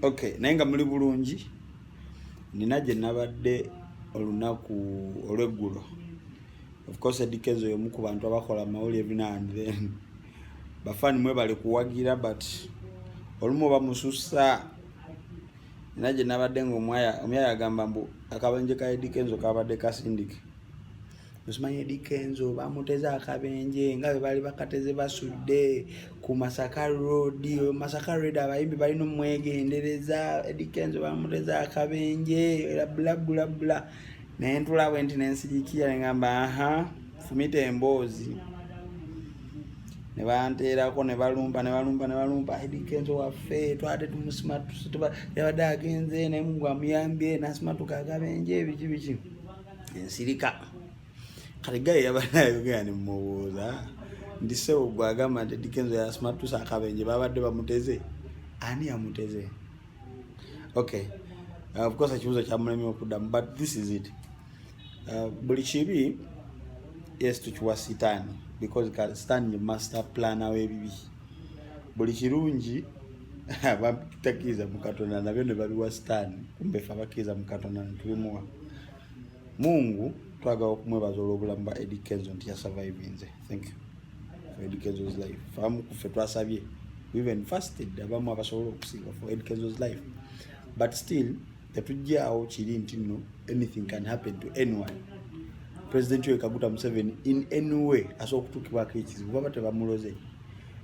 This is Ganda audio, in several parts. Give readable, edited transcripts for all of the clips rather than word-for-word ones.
Okay, naye nga muli bulungi. Nina gye nabadde olunaku olw'eggulo. Of course, Eddy Kenzo y'omu ku bantu abakola amawulire every now and then. Bafaani, mwebale kuwagira, but olumu oba musussa. Nina gye nabadde nga omuyaya agamba mbu akabenje ka Eddy Kenzo kabadde kasindike. Osimanyi Eddy Kenzo bamuteze akabenje nga bwe baali bakateze basudde ku Masaka Road. Masaka Road, abayimbi balina omwegendereza. Eddy Kenzo bamuteze akabenje era bla bla bla. Naye ntula bwe nti nensirikira, neŋamba, "Aha, fumita emboozi." Ne banteerako, ne balumpa, ne balumpa, ne balumpa. Eddy Kenzo waffe twate tumusima, yabadde agenze naye Mungu amuyambye nasimatuka akabenje, biki biki. Ensirika. Kati gaye yabadde ayogera, ne mubuuza nti, "Ssebo, gwe agamba nti Eddy Kenzo yasimatuse akabenje, babadde bamuteze, ani yamuteze?" Okay, of course ekibuuzo kyamulemye okuddamu, but this is it. Buli kibi, yes, tukiwa Sitaani, because Sitaani ye master planner w'ebibi. Buli kirungi abatakkiriza mu Katonda nabyo ne babiwa Sitaani, kumbe ffe abakkiriza mu Katonda ne tubimuwa Mungu. Twagala okumwebaza olw'obulamu bwa Eddy Kenzo nti yasurvivinze. Thank you for Eddy Kenzo's life. Abamu kuffe twasabye, we even fasted, abamu abasobola okusiiba for Eddy Kenzo's life, but still tetujjaawo kiri nti nno anything can happen to anyone. President we Kaguta Museveni in any way asobola okutuukibwako ekizibu baba tebamuloze.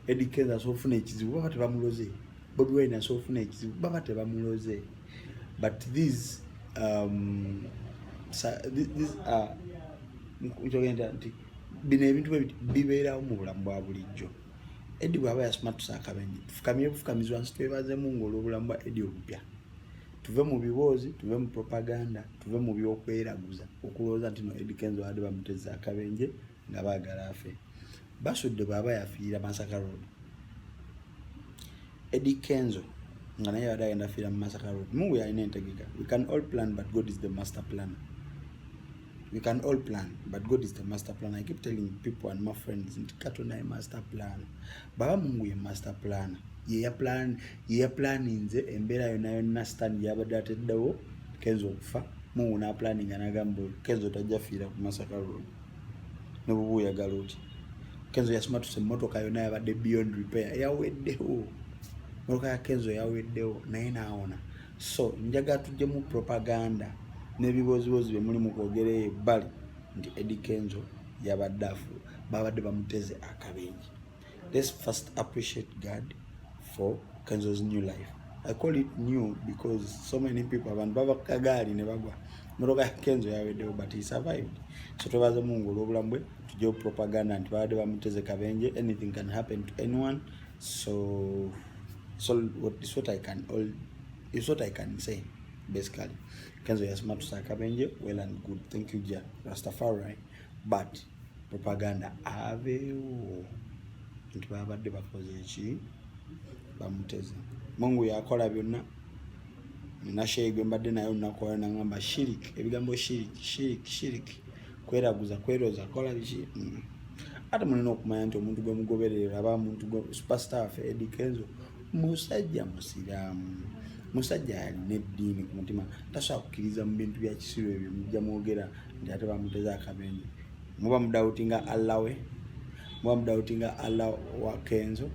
Eddy Kenzo asobola okufuna ekizibu baba tebamuloze. Bobi Wine asobola okufuna ekizibu baba tebamuloze. But these are, nkyogenda nti bino ebintu bwe biti bibeerawo mu bulamu bwa bulijjo. Eddy bw'aba yasimatuse akabenje, tufukamire bufukamizi wansi, twebaze Mungu olw'obulamu bwa Eddy obupya. Tuve mu biboozi, tuve mu propaganda, tuve mu byokweraguza okulowooza nti no Eddy Kenzo badde bamuteza akabenje nga baagala afe. Basudde bw'aba yafiira Masaka Road, Eddy Kenzo nga naye yabadde agenda fiira mu Masaka Road, Mungu yalina entegeka. We can all plan, but God is the master planner. We can all plan, but God is the master planner. I keep telling people and my friends nti Katonda ye master planner. Baba Mungu ye master planner, yeyaplaninze embeera yonna yonna. Sitaani yabadde ateddewo Kenzo okufa, Mungu n'aplaninga n'agamba, "Kenzo tajja fiira ku Masaka Road ne bw'oba oyagala oti." Kenzo yasimatuse, emmotoka yonna yabadde beyond repair, yaweddewo. Motoka ya Kenzo yaweddewo, naye n'awona. So njagala tuggyemu propaganda n'ebibozibozi bye muli mu kwogera eyo ebbali nti Eddy Kenzo yabadde afu, babadde bamuteze akabenje. Let's first appreciate God for Kenzo's new life. I call it new because so many people, abantu bava ku kagaali ne bagwa. Motoka ya Kenzo yaweddewo, but he survived. So twebaze Mungu olw'obulamu bwe. Tugyewo propaganda nti babadde bamuteze kabenje. Anything can happen to anyone. So is what I can say. Basically, Kenzo yasimatuse akabenje, well and good, thank you Jah Rastafari, but propaganda aveewo nti babadde bakoze eki, bamuteze. Mungu yakola byonna. Nina sheyi gwe mbadde naye olunaku olwo, nagamba shirik, ebigambo shirik, shirik, shirik, kweraguza, kweroza, kola biki. Ate mulina okumanya nti omuntu gwe mugoberera aba muntu gwe superstar waffe Eddy Kenzo musajja musiraamu, musajja alina eddiini ku mutima, tasobola kukkiriza mu bintu bya kisiru ebyo mujja mwogera nti ate bamuteze akabenje. Muba mudoubtinga Allah we, muba mudoubtinga Allah wa Kenzo.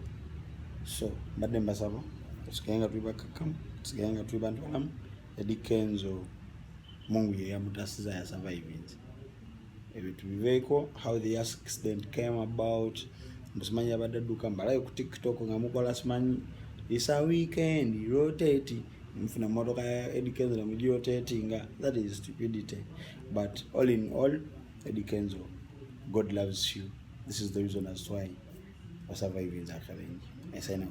So mbadde mbasaba tusigale nga tuli bakkakkamu, tusigale nga tuli bantu balamu. Eddy Kenzo Mungu ye yamutasiza, yasurvivinze. Ebintu biveeko. How the accident came about, simanyi. Yabadde adduka, mbalayo ku TikTok nga mukola, simanyi, "It's a weekend, rotate." Mufuna motoka ya Eddy Kenzo nemugirotatinga. That is stupidity. But all in all, Eddy Kenzo, God loves you. This is the reason as to why wasurvivinze akabenje. I sign out.